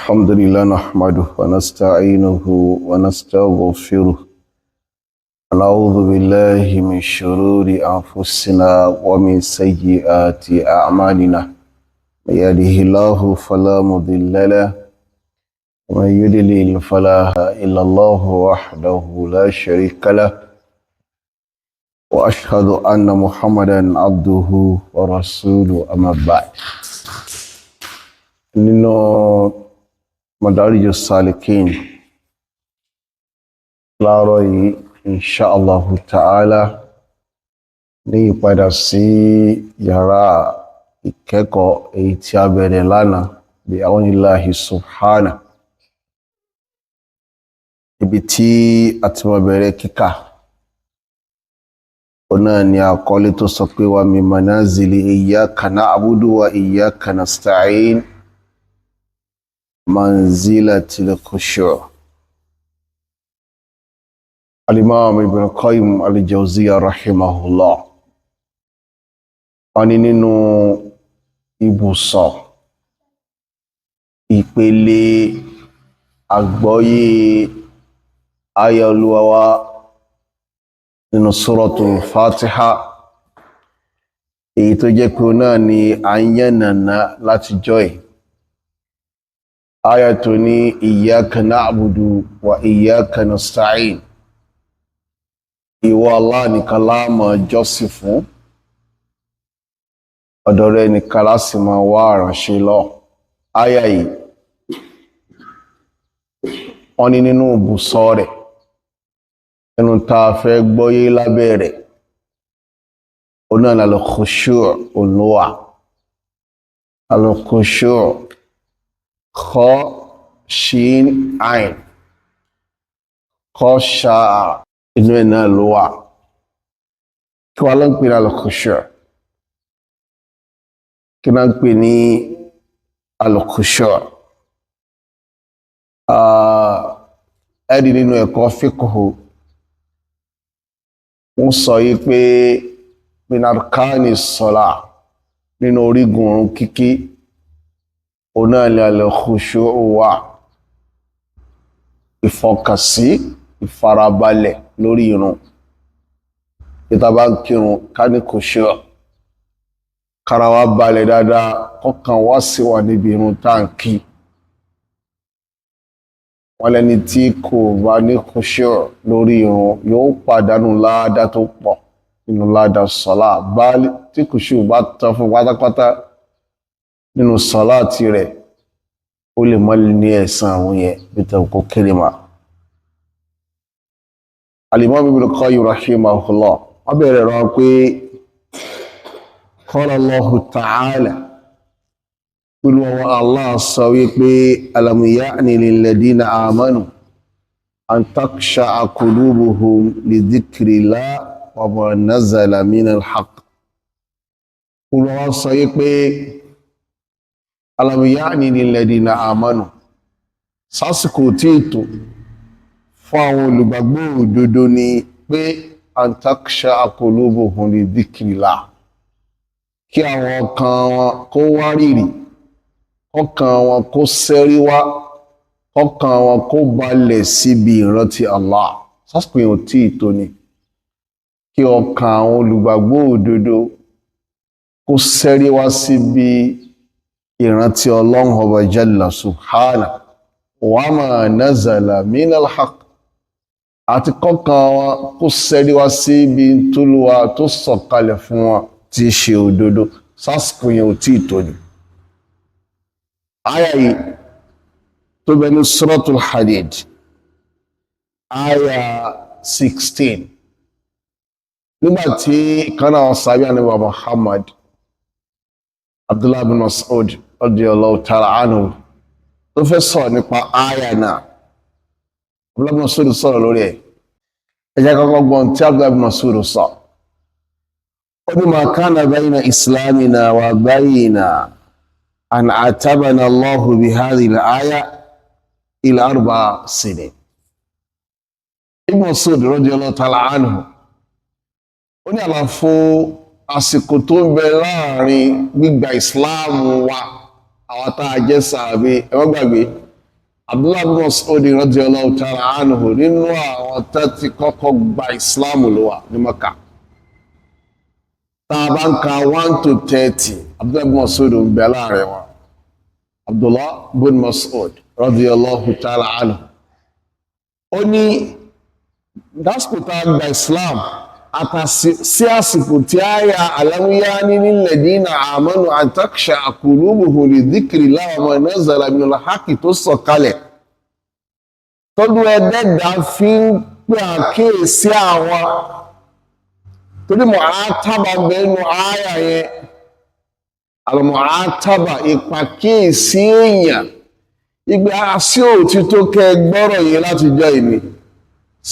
الحمد لله نحمده ونستعينه ونستغفره، ونعوذ بالله من شرور أنفسنا ومن سيئات أعمالنا. من يهده الله فلا مضل له، ومن يضلل فلا هادي إلا الله وحده لا شريك له، وأشهد أن محمدا عبده ورسوله. أما بعد، nínú Madarij Salikin láàárọ̀ yìí, insha Allahu ta'ala, ní ìpadà sí yàrá ìkẹ́kọ̀ọ́ èyí tí a bẹ̀rẹ̀ lánàá bí awnillahi subhana, ibi tí a ti máa bẹ̀rẹ̀ kíkà ó náà ni àkọlé tó sọ pé wa min manazili iyyaka na'budu wa iyyaka nasta'in manzilatil khushu'. Al-Imam Ibn Qayyim al-Jawziyya rahimahullah, wọ́n ní nínú ibùsọ̀ ìpele àgbọ́yé ayé Olúwa wa nínú Suratul Fatiha, èyí tó jẹ́ pé náà ni à ń yànnàná láti jọ́ ẹ̀, aya tó ní iyyaka na'budu wa iyyaka nasta'in, ìwọ Allah nìkan la máa jọ́sìn fún, ọ̀dọ̀ rẹ nìkan la sì máa wá àránṣe lọ. Aya yìí, wọ́n ní nínú ibùsọ̀ rẹ̀, nínú tá a fẹ́ gbọ́yé lábẹ́ rẹ̀, ó náà ní al-khushu' olúwa. Al-khushu', kha shin ain, khasha'a, inú ẹ̀ náà ló wà. Kí wàá ló ń pè ní al-khushu'? Kí náà ń pè ní al-khushu'? Ẹ̀rí nínú ẹ̀kọ́ fíkùhù, wọ́n sọ yìí pé min arkani sọ́lá, nínú orígun òrùn kíkí, òun náà ni al-khushu' wà, ìfọkànsí, ìfarabalẹ̀ lórí irun. Ìta bá ń kírun, ká ní khushu', kára wa balẹ̀ dáadáa, kọ́kàn wá sí wà níbi irun tá à ń kí. Wọ́n lẹ́ni tí kò bá ní khushu' lórí irun yóò pàdánù láàdá tó pọ̀ nínú láàdá sọ́lá. Bá tí khushu' bá tán fún pátápátá nínú sọ́lá tirẹ̀, ó lè má ní ẹ̀san àwọn yẹn bí tẹ̀ kó kéré mà. Al-Imam Ibn Qayyim rahimahullah, wọ́n bẹ̀rẹ̀ rọ pé qala Allahu ta'ala, olùwàwọ̀ Allah sọ wípé alam ya'ni lilladhina amanu an takhsha'a qulubuhum li dhikrillah wa ma nazala minal haqq. Olùwàwọ̀ sọ wípé alam ya'ni lilladhina amanu, sásìkò tí ètò fún àwọn olùgbàgbọ́ òdodo ni pé an takhsha'a qulubuhum li dhikrillah, kí àwọn ọkàn wọn kó wárìrì, kọ́kàn wọn kó sẹ́rí wá, kọ́kàn wọn kó balẹ̀ síbi ìrántí Allah. Sásìkò yẹn ò tí ì tó ni kí ọkàn àwọn olùgbàgbọ́ òdodo kó sẹ́rí wá síbi ìrántí Ọlọ́run Ọba jalla subhana wa ma nazala minal haqq, àti kọ́kàn wọn kó sẹ́rí wá síbi tólúwa tó sọ̀kalẹ̀ fún wọn tí í ṣe òdodo? Sásìkò yẹn ò tí ì tó ni? Aya yìí tó bẹ ní Suratul Hadid, aya 16, nígbà tí kan náà sábẹ́ ànábì Muhammad, Abdullah bin Mas'ud radiyallahu ta'ala anhu, tó fẹ́ sọ̀rọ̀ nípa aya náà, Abdullah bin Mas'ud sọ̀rọ̀ lórí ẹ̀. Ẹ jẹ́ kọ́kọ́ gbọ́n tí Abdullah bin Mas'ud sọ. Ó ní ma kana bayna islamina wa bayna an atabana Allahu bi hadhihi al-aya ila 4 sinin. Ibn Mas'ud radiyallahu ta'ala anhu, ó ní àlàfo àsìkò tó ń bẹ láàrin gbígba ìsìláàmù wa, àwọn tá a jẹ́ sàbí, ẹ má gbàgbé. Abdullahi bin Mas'ud radiyallahu ta'ala anhu, nínú àwọn tó ti kọ́kọ́ gba Islam ló wà ní Mẹ́kà. Tá a bá ń ka 1 to 30, Abdullahi bin Mas'ud ń bẹ láàrin wọn. Abdullahi bin Mas'ud radiyallahu ta'ala anhu, ó ní dásìkò tá a gba Islam àtàsí sí àsìkò tí a yà ألم يأن للذين آمنوا أن تخشع قلوبهم لذكر الله وما نزل من الحق tó sọ̀kalẹ̀, tọ́dún ẹ̀dẹ́gbà fi ń pè àkíyèsí àwọn, torí معاتبة bẹ́ẹ̀nu àyà yẹn, المعاتبة, ìpàkíyèsí èèyàn ìgbà sí òtítọ́ kẹ gbọ́rọ̀ yìí láti jọ ìní,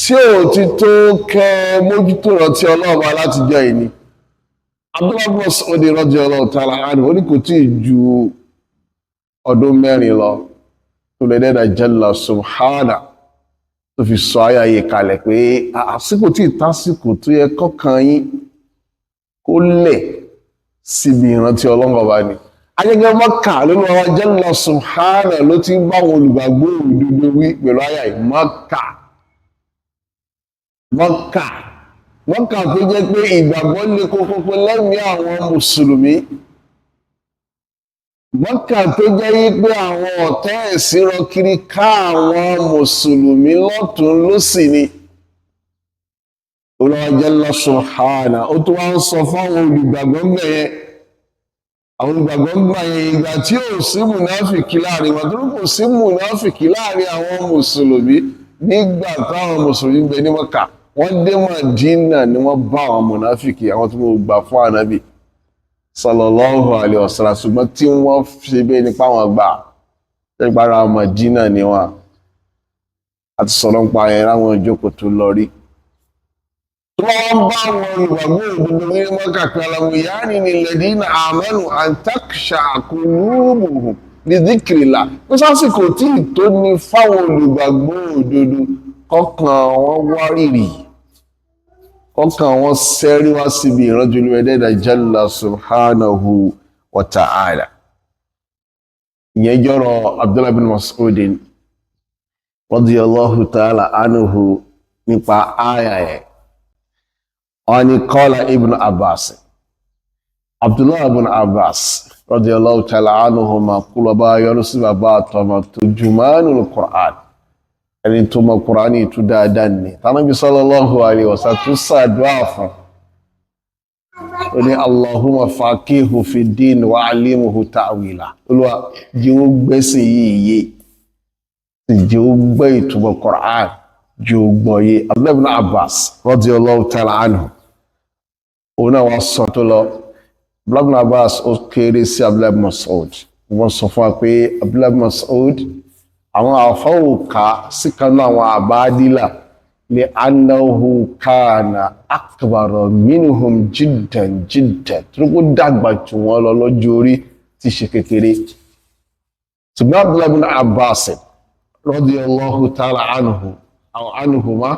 sí òtítọ́ kẹ mójútó rántí ọlọ́ọ̀bá láti jọ ìní. Abdullahi Mas'ud radiyallahu ta'ala anhu, ó ní kò tí ì ju ọdún 4 lọ tó lè dẹ́dà jalla subhana tó fi sọ ayé ayé kalẹ̀ pé àsìkò tí ìtásìkò tó yẹ kọ́kàn yín kó lẹ̀ síbi ìrántí Ọlọ́run Ọba ni. Agẹ́gẹ́ Mọ́kà lórí àwọn jalla subhana ló ti ń bá àwọn olùgbàgbọ́ òdodo wí pẹ̀lú àyà yìí. Mọ́kà, Mọ́kà, Mọ́kà tó jẹ́ pé ìgbàgbọ́ lè kókókó lẹ́mìí àwọn mùsùlùmí, Mọ́kà tó jẹ́ wípé àwọn ọ̀tá ẹ̀sìn rọ kiri ká àwọn mùsùlùmí lọ́tún lósì ni. Olúwa jalla subhana ó tó wá ń sọ fáwọn olùgbàgbọ́ ń bẹ̀ yẹn, àwọn olùgbàgbọ́ ń gbà yẹn, ìgbà tí ò sí mùnáfìkì láàrin wọn, torí kò sí mùnáfìkì láàrin àwọn mùsùlùmí nígbà táwọn mùsùlùmí ń bẹ ní Mọ́kà. Wọ́n dé Mádínà ni wọ́n bá àwọn mùnáfìkì, àwọn tí wọ́n gbà fún Ànábì sallallahu alaihi wasallam, ṣùgbọ́n tí wọ́n ṣe bẹ́ẹ̀ nípa àwọn gbà nípa ara Mádínà ni wọ́n àti sọ̀rọ̀ ń pa yẹn láwọn ìjókòó tó lọ rí. Tó wọ́n bá àwọn olùgbàgbọ́ òdodo ní Mọ́kà pé ألم يأن للذين آمنوا أن تخشع قلوبهم لذكر الله, pé sásìkò tí tó ní fáwọn olùgbàgbọ́ òdodo kọ́kàn wọn wárìrì, kọ́kàn wọn sẹ́rí wá síbi ìrántí Olúwa ẹ̀dẹ́dà jalla subhanahu wa ta'ala. Ìyẹn jọ́rọ̀ Abdullahi bin Mas'ud radiyallahu ta'ala anhu nípa àyà yẹn. Wọ́n ní qala Ibn Abbas, Abdullahi ibn Abbas radiyallahu ta'ala anhuma, kúlọ̀ bá yọrù sí bàbá àtọmọ, turjumanul Qur'an, ẹni tó mọ Qur'ani tú dáadáa ní tánàbí sallallahu alaihi wasallam tó sàdúrà fún, ó ní اللهم فقهه في الدين وعلمه تأويله. Olúwa, jẹ́ ó gbẹ́sìn yìí yé, jẹ́ ó gbẹ́ ìtumọ̀ Qur'an, jẹ́ ó gbọ́ yé. Abdullahi ibn Abbas radiyallahu ta'ala anhu, òun náà wá sọ tó lọ. Abdullahi ibn Abbas ó kéré sí Abdullahi ibn Mas'ud. Wọ́n sọ fún wa pé Abdullahi ibn Mas'ud, àwọn àfọwòká síkanú àwọn àbádìlà ní أنه كان أكبر منهم جدا جدا, tó kó dàgbà jù wọ́n lọ lọ́jọ́ orí tí ṣe kékeré. Ṣùgbọ́n Abdullahi ibn Abbas radiyallahu ta'ala anhu, àwọn anhuma,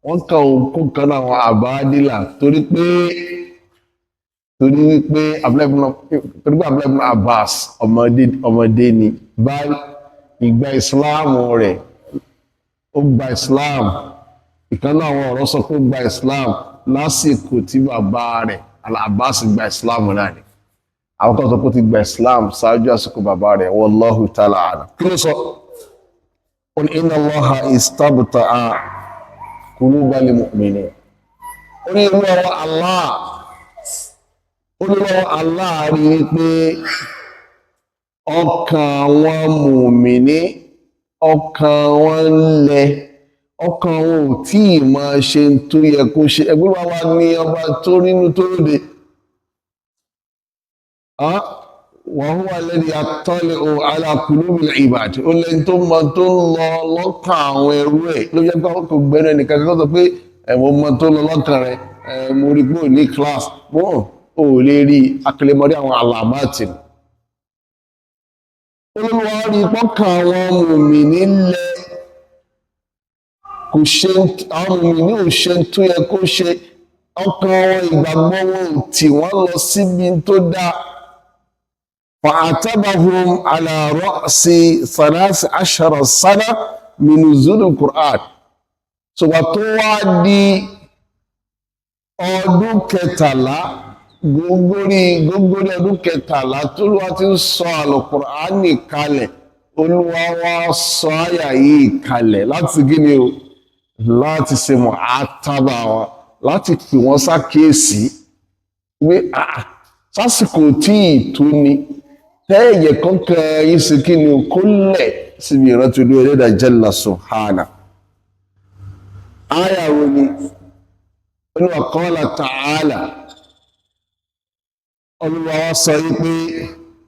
wọ́n kà ó kan àwọn àbádìlà torí wípé torí pé Abdullahi ibn Abbas, ọmọdé ọmọdé ni báyìí. Ìgbà ìsìláàmù rẹ̀, ó gba islam, ìkan náà àwọn ọ̀rọ̀ sọ pé ó gba islam lásìkò tí bàbá rẹ̀ Al-Abbas gba islam náà ni. Àwọn kan sọ pé ó ti gba islam ṣáájú àsìkò bàbá rẹ̀. والله تعالى أعلم. Kí ló sọ? Ó ní إن الله استبطأ قلوب المؤمنين. Ó ní irú ọwọ́ Allah, ó ní ọwọ́ Allah rí i pé ọkàn àwọn mùmíní, ọkàn wọn ń lẹ, ọkàn wọn ò tí ì máa ṣe tó yẹ kó ṣe. Ẹgbẹ́ wa wá ní ọba tó rínú tó ròde. وهو الذي يطلع على قلوب العباد. Ó lẹ́ni tó mọ tó ń lọ lọ́kàn àwọn ẹrú ẹ̀, ló jẹ́ pé kò gbẹ́nu ẹnìkan kó sọ pé ẹ̀wọ̀n mọ tó lọ lọ́kàn rẹ̀, ẹ̀ mo rí pé ò ní class wọ́n ò lè rí akẹlẹ́mọdé àwọn àlàmáàtì. Olúwa rí pọ́kàn àwọn mùmíní lẹ, kò ṣe, àwọn mùmíní ò ṣe tó yẹ kó ṣe, ọkàn wọn, ìgbàgbọ́ wọn ò tì wọ́n lọ síbi tó dáa. Fa'atabahum ala ra'si 13 sana min nuzul al-Qur'an. Ṣùgbọ́n tó wá di ọdún 13, gógórí gógórí ọdún 13 tó lúwa ti ń sọ Al-Qur'ani kalẹ̀, Olúwa wá sọ àyà yìí kalẹ̀ láti gíní o, láti ṣe mọ̀ àtàbà wọn, láti pè wọ́n sákèésí wí sásìkò tí ìtú ni tẹ́ẹ̀yẹ̀ kankan yìí sí kí ni o kó lẹ̀ síbi ìrántí Olúwa Ẹlẹ́dàá jalla subhana. Àyà wo ni? Olúwa qala ta'ala, Olúwa wá sọ yí pé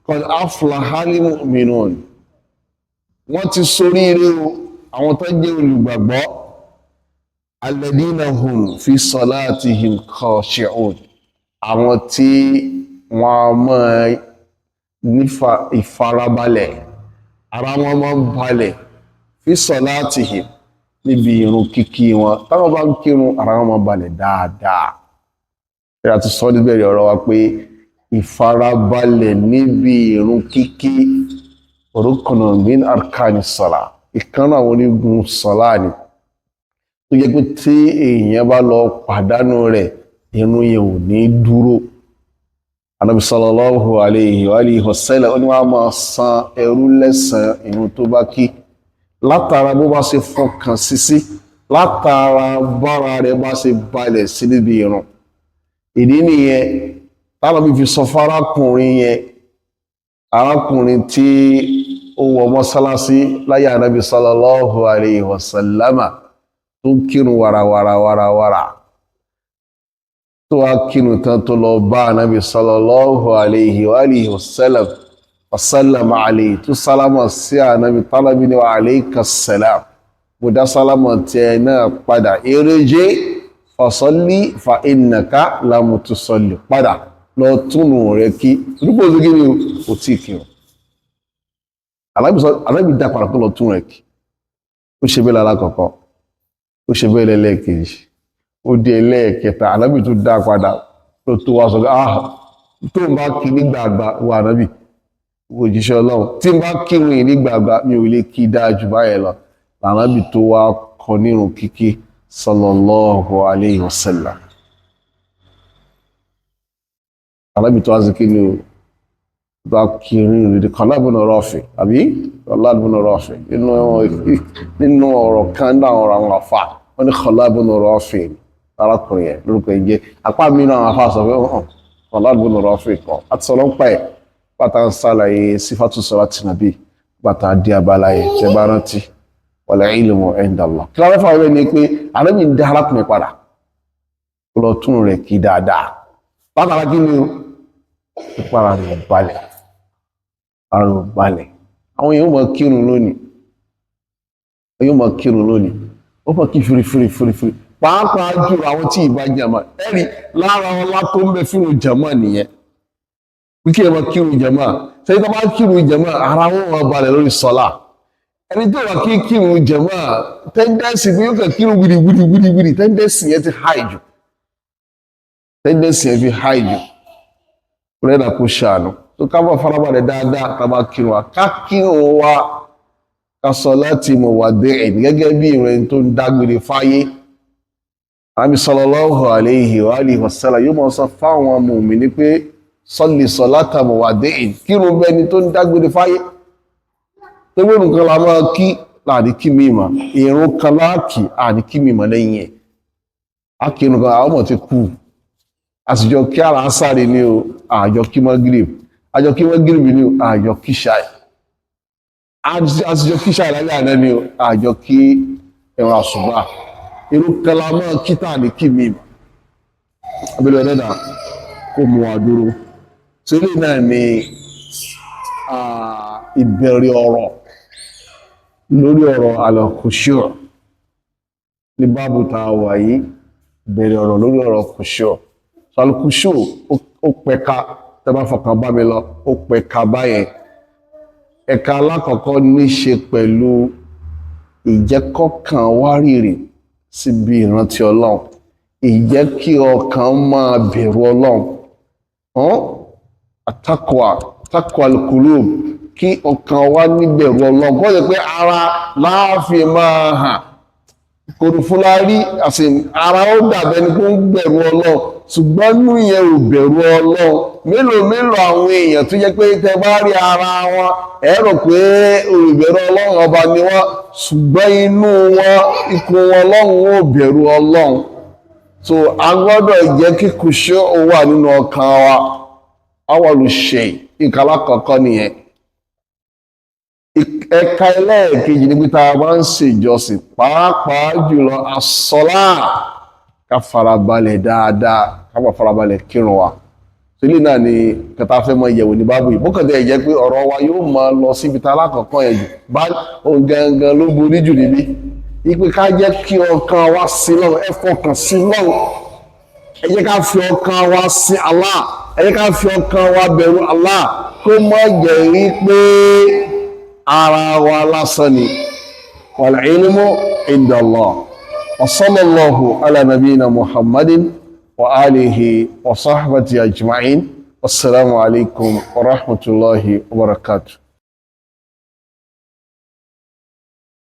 qad aflahal mu'minun, wọ́n ti soríire o, àwọn tó jẹ́ olùgbàgbọ́, alladina hum fi salatihim khashi'un, àwọn tí wọ́n máa nífa ìfarabalẹ̀, ara wọn máa ń balẹ̀, fi salatihim, níbi ìrun kíkí wọn, táwọn bá ń kírun ara wọn máa balẹ̀ dáadáa. Ṣé a ti sọ níbẹ̀rẹ̀ ọ̀rọ̀ wa pé ìfarabalẹ̀ níbi ìrun kíkí ruknun min arkani sọ̀lá, ìkan àwọn onígun sọ̀lá ni, tó jẹ́ pé tí èèyàn bá lọ pàdánù rẹ̀, ìrun yẹn ò ní dúró. Ànábì sallallahu alayhi wa alihi wa sallam, ó ní wọ́n á máa san ẹrú lẹ́san ìrun tó bá kí látara bó bá ṣe fọkàn sí sí, látara bára rẹ̀ bá ṣe balẹ̀ sí níbi ìrun. Ìdí nìyẹn táwọn bí fi sọ fárákùnrin yẹn, arákùnrin tí ó wọ mọ́sálásí láyé Ànábì sallallahu alayhi wa sallama, tó kírun wàràwàràwàràwàrà, tó wá kírun tán, tó lọ bá Ànábì sallallahu alayhi wa alihi wa sallam, wa sallama alayhi, tó sálámà sí Ànábì, tálábí ni wa alayka salam, mo dá sálámà tiẹ̀ náà padà, eré fasalli fa innaka lam tusalli, padà lọ túnú rẹ kí rúgbò sí kí ni o tí kí o. Ànábì dá padà kó lọ tún rẹ kí. Ó ṣe bẹ́ẹ̀ lálákọ̀ọ́kọ́, ó ṣe bẹ́ẹ̀ lẹ́lẹ́kejì, ó di ẹlẹ́ẹ̀kẹta, Ànábì tó dá padà ló tó wá sọ pé ah, tó ń bá kí nígbàgbà wà Ànábì òjíṣẹ́ Ọlọ́run, tí ń bá kírun yìí nígbàgbà mi ò lè kí dáa jù báyẹn lọ. Ànábì tó wá kọ nírun kíkí sallallahu alayhi wa sallam. Ànábì tó wá sí kí ni o bá kiri rèdè Khalad ibn Rafi, àbí Khalad ibn Rafi, nínú ọ̀rọ̀ kan náà, ọ̀rọ̀ àwọn àfà wọ́n ní Khalad ibn Rafi arákùnrin yẹn lórúkọ yẹn jẹ́. Apá mi náà àwọn àfà sọ pé ọ̀hún Khalad ibn Rafi kọ́ àti sọ̀rọ̀ ń pa ẹ̀ pátá ń sàlàyé sífàtú salati nàbí pátá dé abala yẹn tẹ́ bá rántí, wal ilmu inda Allah. Kí ló fà wẹ́ ni pé Ànábì ń dá arákùnrin padà kó lọ tún rẹ̀ kí dáadáa, látara kí ni o ìpara rẹ̀ balẹ̀, ara rẹ̀ balẹ̀. Àwọn èèyàn máa kírun lónìí, èèyàn máa kírun lónìí, ó máa kí firifiri firifiri, pàápàá jù àwọn tí ìbá jàmá. Ẹ̀rí lára ọlá tó ń bẹ fún jàmá nìyẹn, wíkí ẹ máa kírun jàmá. Sẹ́yìn tó bá kírun jàmá, ara wọn máa balẹ̀ lórí sọ́lá. Ẹni tó wà kí kírun jàmá, tendency pé yóò kàn kírun wìrì wìrì wìrì wìrì, tendency yẹn ti high jù, tendency yẹn fi high jù. Rẹ́dà kó ṣàánú tó ká bá farabalẹ̀ dáadáa ká bá kírun wa, ká kírun wa ká sọ láti mọ̀ wà dé ẹ̀ gẹ́gẹ́ bí ìrìn tó ń dágbére fáyé. Ànábì sallallahu alayhi wa alihi wa sallam yóò mọ̀ sọ fáwọn mùmínì pé salli salata muwaddi'in, kírun bẹ́ni tó ń dágbére fáyé. Tó gbé nǹkan la máa kí láàrin kí mi mà, ìrun kan láàkì àní kí mi mà lẹ́yìn ẹ̀. Á kírun kan, àwọn ọmọ ti kú, àsìjọ kí ara sáré ní o, àjọ kí mọ́gírì, àjọ kí mọ́gírì ní o, àjọ kí ṣáì, àsìjọ kí ṣáì lálẹ́ àná ní o, àjọ kí ẹ̀rọ àṣùbà. Irú kalamọ́ kíta ní kí mi mà abẹ́lẹ̀ ọ̀dẹ́dà kó mú wa dúró. Sílẹ̀ náà ni ìbẹ̀rẹ̀ ọ̀rọ̀ lórí ọ̀rọ̀ al-khushu' ní báàbù tá a wà yìí, ìbẹ̀rẹ̀ ọ̀rọ̀ lórí ọ̀rọ̀ khushu'. Al-khushu' ó pẹ̀ka, tẹ́ bá fọkàn bá mi lọ, ó pẹ̀ka báyẹn. Ẹ̀ka alákọ̀ọ́kọ́ ní ṣe pẹ̀lú ìjẹ́kọ̀kan wárìrì síbi ìrántí Ọlọ́run, ìjẹ́ kí ọkàn máa bẹ̀rù Ọlọ́run, àtàkùà. Taqwal qulub, kí ọkàn wa níbẹ̀rù Ọlọ́run, kó jẹ́ pé ara láàfin máa hàn kòròfúlárí àti ara ó dàbẹ́ ni kó ń bẹ̀rù Ọlọ́run, ṣùgbọ́n inú yẹn ò bẹ̀rù Ọlọ́run. Mélòó mélòó àwọn èèyàn tó jẹ́ pé tẹ bá rí ara wọn, ẹ rò pé olùbẹ̀rù Ọlọ́run ọba ni wọ́n, ṣùgbọ́n inú wọn, ikùn wọn Ọlọ́run ò bẹ̀rù Ọlọ́run. So a gbọ́dọ̀ jẹ́ kí kùsọ́ ó wà nínú ọkàn wa. Awàlù ṣe nǹkan alákọ̀ọ́kọ́ nìyẹn. Ẹ̀ka ẹlẹ́ẹ̀kejì níbi tá a bá ń ṣèjọsìn, pàápàá jùlọ àsọlá, ká farabalẹ̀ dáadáa, ká bá farabalẹ̀ kírun wa. Sílé náà ni kẹta fẹ́ mọ ìyẹ̀wò ní báàbù yìí. Bókàtà ẹ̀ jẹ́ pé ọ̀rọ̀ wa yóò máa lọ síbi tá alákọ̀ọ́kọ́ yẹn jù bá òun gangan ló borí jù níbí, ipe ká jẹ́ kí ọkàn wa sí lọ́run, ẹ fọkàn sí lọ́run, ẹ jẹ́ ká fi ọkàn wa sí Allah, ẹ jẹ́ ká fi ọkàn wa bẹ̀rù Allah, kó má jẹ́ rí pé ara wa lásán ni. Wal ilmu inda Allah, wa sallallahu ala nabiyina Muhammadin wa alihi wa sahbihi ajma'in. Wassalamu alaikum wa rahmatullahi wa barakatuh.